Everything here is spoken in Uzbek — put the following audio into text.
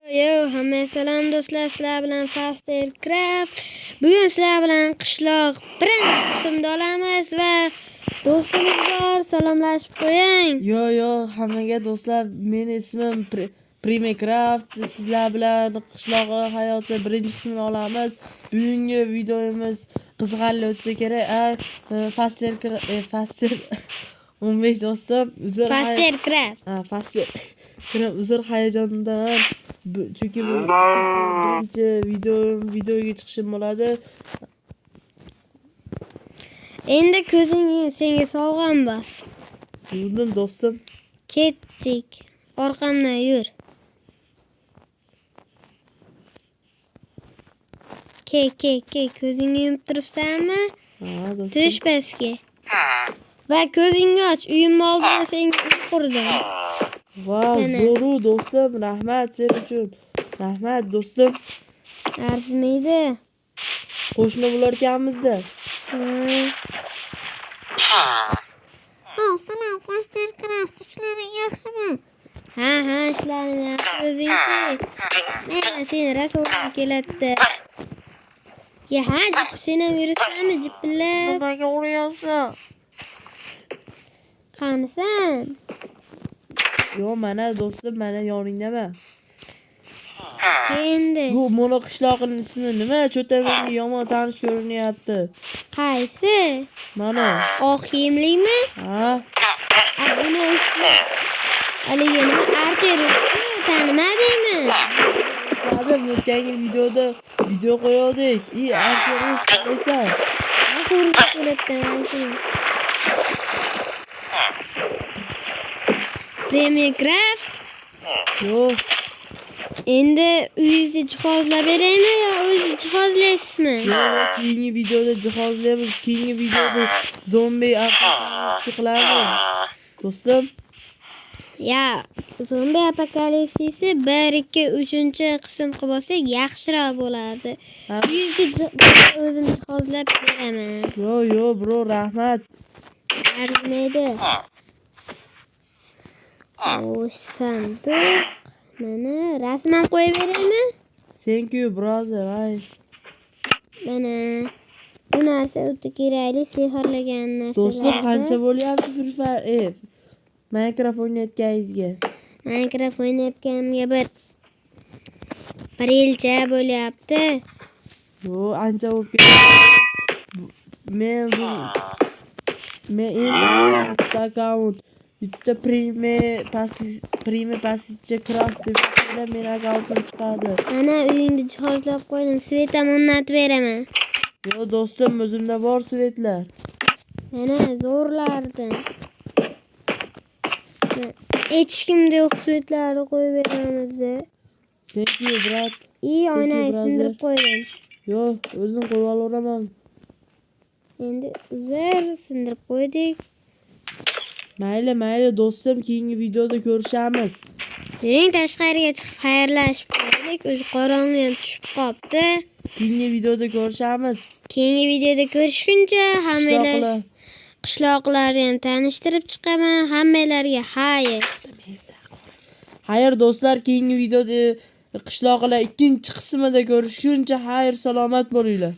Yo, hammaga salom do'stlar, sizlar bilan Faster Craft. Bugun sizlar bilan qishloq birinchi qismda olamiz va do'stimiz bor, salomlashib qo'ying. Yo yo, hammaga do'stlar, meni ismim Primecraft. Sizlar bilan qishloq hayoti birinchi qismini olamiz. Bugungi videomiz qiziqarli o'tsa kerak. Faster Faster 15 do'stim. Uzr, Faster Craft. Ha, Faster Craft, uzr, hayajondan. Chunki bu birinchi videoga chiqishim bo'ladi. Endi ko'zing yum, senga sovg'am bor. Yurdim do'stim. Ketdik. Orqamdan yur. Ke, ke, ke, ko'zingni yumib turibsanmi? Ha, do'stim. Tush pastga. Va ko'zingni och, uyim oldida senga uy qurdim. Vau, Mana. Zo'ru do'stim, rahmat sen uchun. Rahmat do'stim. Arzimaydi. Qo'shni bo'larkanmiz-da. Ha. Ha, salom, Faster Craft, ishlaring yaxshimi? Ha, ha, ishlarim yaxshi, o'zingchi? Mana seni rosa o'rgim keladi. Ya ha, jip, sen ham yurasanmi jipillab? Nimaga uryapsan? Qanisan? Yo'q, mana do'stim, mana yoningdaman. Endi Bu mono qishlog'ining ismi nima? Cho'ta menga yomon tanish ko'rinyapti. Qaysi? Mana. Oq kiyimlimi? Ha? A, buni ismi haligi nima, Archer tanimadingmi? Tabii o'tgangi videoda video qo'ygandik. I Archer qalaysan? Rosa o'rgim keladi mana shuni. Premiercraft. Yo'q. Endi uyingizni jihozlab beraymi yo o'zingiz jihozlaysizmi? Yo'q, keyingi videoda jihozlaymiz. Keyingi videoda zombi apokalipsi qilamiz. Do'stim. Ya, zombi apokalipsisi 1, 2, 3 qism qilib olsak yaxshiroq bo'lardi. Ha. Uyingizni o'zim jihozlab beraman. Yo'q, yo'q, bro, rahmat. Arzimaydi. Xo'sh, sandiq. Mana rasm ham qo'yib beraymi? Thank you, brother. Ay. Mana bu narsa o'ta kerakli sehrlagan narsalar. Do'stim, qancha bo'lyapti Free Fire? Minecraft o'ynayotganingizga? Minecraft o'ynayotganimga bir yilcha bo'lyapti. Yo'q, ancha bo'lib ketdi. Men endi akkaunt YouTube'da Prime Passage Craft deb yozsanglar, meni akkauntim chiqadi. Mana uyingni jihozlab qo'ydim. Svet ham o'rnatib beraman. Yo'q do'stim, o'zimda bor svetlar. Mana zo'rlardi. Hech kimda yo'q svetlarni qo'yib beramiz. Thank you, brat. I oynani brother. sindirib qo'ydim. Yo'q, o'zim qo'yib olaveraman. Endi uzr, sindirib qo'ydik. Mayli, mayli do'stim, keyingi videoda ko'rishamiz. Yuring tashqariga chiqib xayrlashib qo'yaylik. O'zi qorong'i ham tushib qolibdi. Keyingi videoda ko'rishamiz. Keyingi videoda ko'rishguncha hammanglar Qishloqlar. qishloqlarni ham tanishtirib chiqaman. Hammanglarga xayr. Xayr do'stlar, keyingi videoda qishloqlar ikkinchi qismida ko'rishguncha xayr, salomat bo'linglar.